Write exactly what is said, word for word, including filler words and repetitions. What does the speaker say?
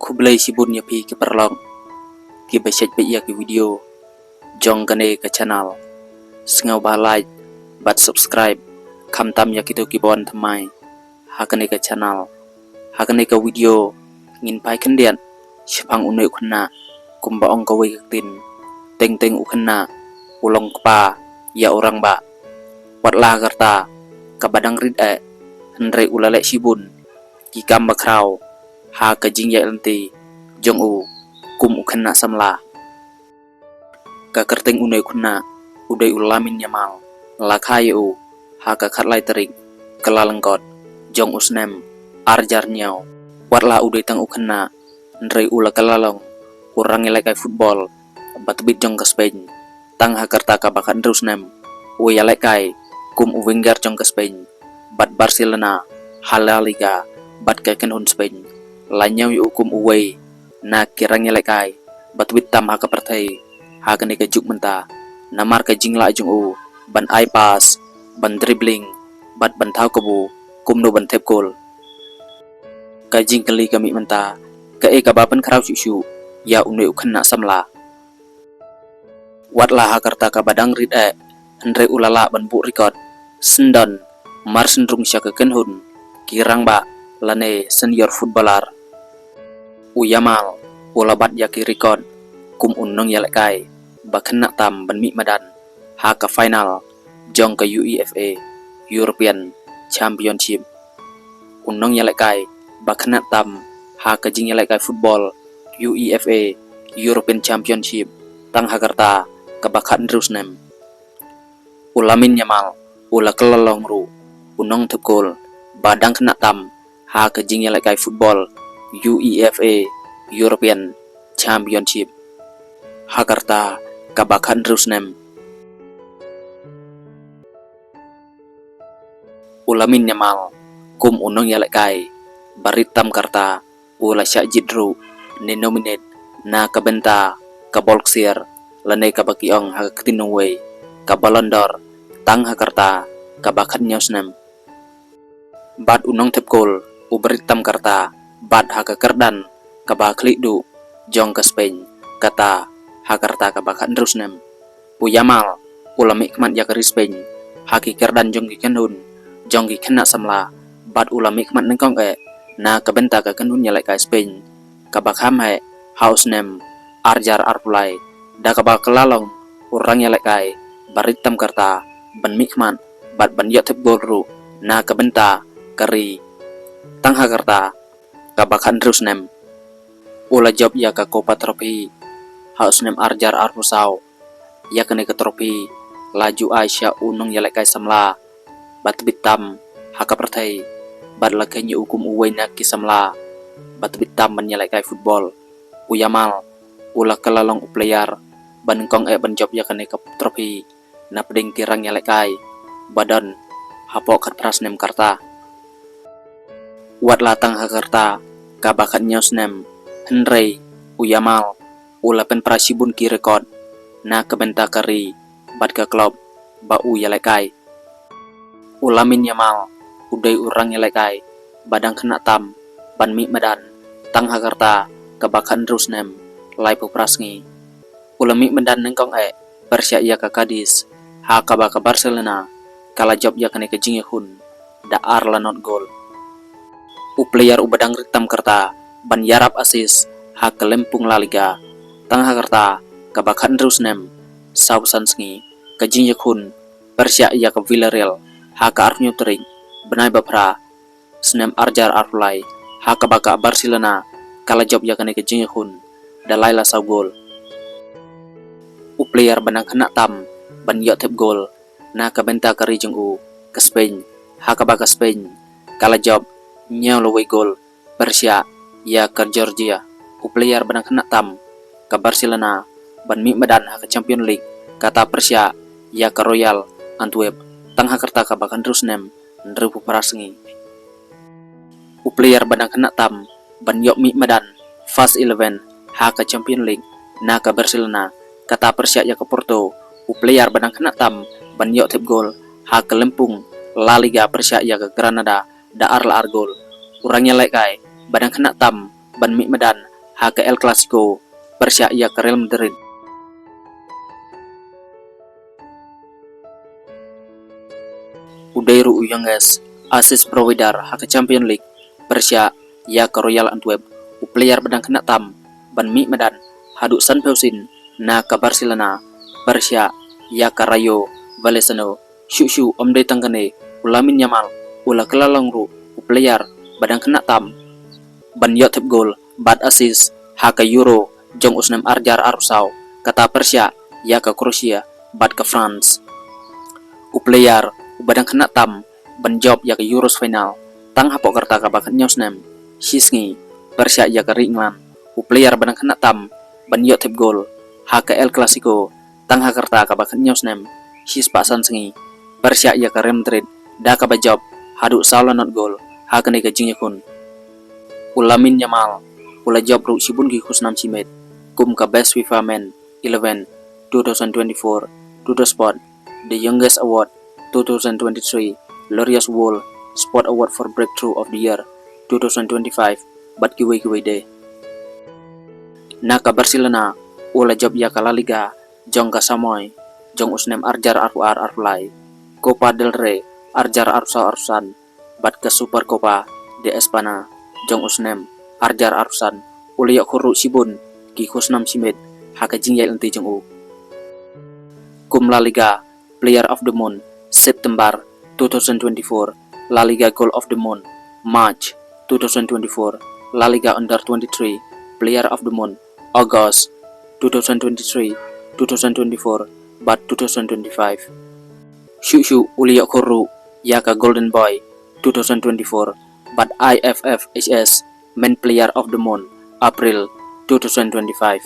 Khublei shibun ïa phi ki paralok kiba shait peit ïa ki video jong kane ka channel. Sngewbha like bad subscribe, khamtam ïa kito kiba wan thymmai ha kane ka channel. Ha kane ka video ngin phai khyndiat shaphang une u khynnah, kumba ong kawei ka ktien, teng teng u khynnah u long kpa ïa u rangbah. Watla ha ka rta kaba dang rit eh, hynrei u la leh shibun ki kam bakhraw ha ka jingïaid lynti jong u kum u khynnah samla. Ka kyrteng une u khynnah u dei u Lamine Yamal, la kha ïa u ha ka khatlai tarik Kyllalyngkot jong u snem arhajar hynñiew. Watla u dei tang u khynnah, hynrei u la kylla long u rangïalehkai football ba tbit jong ka Spain tang ha ka rta kaba khathynriew snem. U ïalehkai kum u winger jong ka Spain bad Barcelona ha La Liga bad ka kynhun Spain. La ñiew ïa u kum uwei na ki rangïalehkai ba tbit tam ha ka pyrthei ha kane ka juk mynta, namar ka jinglah jong u ban ai pass, ban dribbling bad ban thaw kabu kumno ban thep goal. Ka jingkylli ka mih mynta, kaei kaba pynkhraw shuh shuh ïa une u khynnah samla? Watla ha ka rta kaba dang rit eh, hynrei u la lah ban buh record syndon mar synrung sha ka kynhun ki rangbah lane senior footballer. U Yamal u la bat ïa ki record kum u nongïalehkai ba khynnah tam ban mih madan ha ka final jong ka UEFA European Championship. U nongïalehkai ba khynnah tam ha ka jingïalehkai football UEFA European Championship tang ha ka rta kaba khathynriew snem. U Lamine Yamal u la kylla long ruh u nongthep goal ba dang khynnah tam ha ka jingïalehkai football UEFA European Championship ha ka rta kaba khathynriew snem. U Lamine Yamal kum u nongïalehkai ba rit tam ka rta u la shah jied ruh ne nominate na ka bynta ka Ballon d'Or lane kaba ki ong ha ka ktien nongwei ka Ballon d'Or tang ha ka rta kaba khathynñiew snem. Bad u nongthep goal uba rit tam ka rta bad ha ka kyrdan kaba khlieh duh jong ka Spain kata ha ka rta kaba khathynriew snem. U Yamal u la mihkhmat ïa ka ri Spain ha ki kyrdan jong ki kynhun jong ki khynnah samla bad u la mihkhmat nyngkong eh na ka bynta ka kynhun ïalehkai Spain kaba kham heh ha u snem arhajar arphew lai da kaba kylla long u rangïalehkai ba rit tam ka rta ban mihkhmat bad ban ïoh thep goal ruh na ka bynta ka ri tang ha ka rta kaba khathynriew snem. U la jop ïa ka Copa Trophy ha u snem arhajar arphew saw. Ïa kane ka trophy la ju ai sha u nongïalehkai samla ba tbit tam ha ka pyrthei bad la kheiñ ïa u kum uwei na ki samla ba tbit tam ban ïalehkai football. U Yamal u la kylla long u player ba nyngkong eh ban jop ïa kane ka trophy na pdeng ki rangïalehkai ba don hapoh khatphra snem ka rta. Watla tang ha ka rta kaba khathynñiew snem, hynrei u Yamal u la pynpra shibun ki record na ka bynta ka ri bad ka club ba u ïalehkai. U Lamine Yamal u dei u rangïalehkai ba dang khynnah tam ban mih madan tang ha ka rta kaba khathynriew snem laiphew phra sngi. U la mih madan nyngkong eh pyrshah ïa ka Cadiz ha kaba ka Barcelona ka la jop ïa kane ka jingïakhun da ar la not goal. U player uba dang rit tam ka rta ban ïarap assist ha ka lympung La Liga tang ha ka rta kaba khathynriew snem sawphew san sngi. Ka jingïakhun pyrshah ïa ka Villarreal ha ka arphew hynñiew tarik bnai ba phra snem arhajar arphew lai ha kaba ka Barcelona ka la jop ïa kane ka jingïakhun da lai la saw goal. U player ba dang khynnah tam ban ïoh thep goal na ka bynta ka ri jong u ka Spain ha kaba ka Spain ka la jop hynñiew la wei goal pyrshah ïa ka Georgia. U player ba dang khynnah tam ka Barcelona ban mih madan ha ka Champions League kata pyrshah ïa ka Royal Antwerp tang ha ka rta kaba khathynriew snem hynriewphew phra sngi. U player ba dang khynnah tam ban ïoh mih madan first eleven ha ka Champions League na ka Barcelona kata pyrshah ïa ka Porto. U player ba dang khynnah tam ban ïoh thep goal ha ka lympung La Liga pyrshah ïa ka Granada da ar la ar goal. U rangïalehkai ba dang khynnah tam ban mih madan ha ka El Clasico pyrshah ïa ka Real Madrid. U dei ruh u youngest assist provider ha ka Champions League pyrshah ïa ka Royal Antwerp, u player ba dang khynnah tam ban mih madan haduh sanphew sien na ka Barcelona pyrshah ïa ka Rayo Vallecano. Shuh shuh ym dei tang kane, u Lamine Yamal u la kylla long ruh u player ba dang khynnah tam ban ïoh thep gol bad assist ha ka Euro jong u snem arhajar arphew saw, kata pyrshah ïa ka Croatia bad ka France. U player uba dang khynnah tam ban jop ïa ka Euros final tang hapoh ka rta kaba khathynñiew snem, shi sngi pyrshah ïa ka ri England. U player ba dang khynnah tam ban ïoh thep gol ha ka El Clasico tang ha ka rta kaba khathynñiew snem, shispah san sngi pyrshah ïa ka Real Madrid da kaba jop haduh saw la not gol ha kane ka jingïakhun. U Lamine Yamal u la jop ruh shibun ki khusnam shimet kum ka Best FIFA Men eleven two thousand twenty-four, Tuttosport The Youngest Award two thousand twenty-three, Laureus World Sport Award for Breakthrough of the Year two thousand twenty-five bad kiwei kiwei de. Na ka Barcelona u la jop ïa ka La Liga jong ka samoi jong u snem arhajar arphew ar arphew lai, Copa del Rey arhajar arphew saw arphew san bad ka Supercopa de España jong u snem arhajar arphew san. U la ïoh khur ruh shibun ki khusnam shimet ha ka jingïaid lynti jong u, kum La Liga Player of the Month September two thousand twenty-four, La Liga Goal of the Month March two thousand twenty-four, La Liga Under twenty-three Player of the Month August two thousand twenty-three, two thousand twenty-four bad two thousand twenty-five. Shuh shuh u la ïoh khur ruh ïa ka Golden Boy two thousand twenty-four bad I F F H S Men Player of the Month April two thousand twenty-five.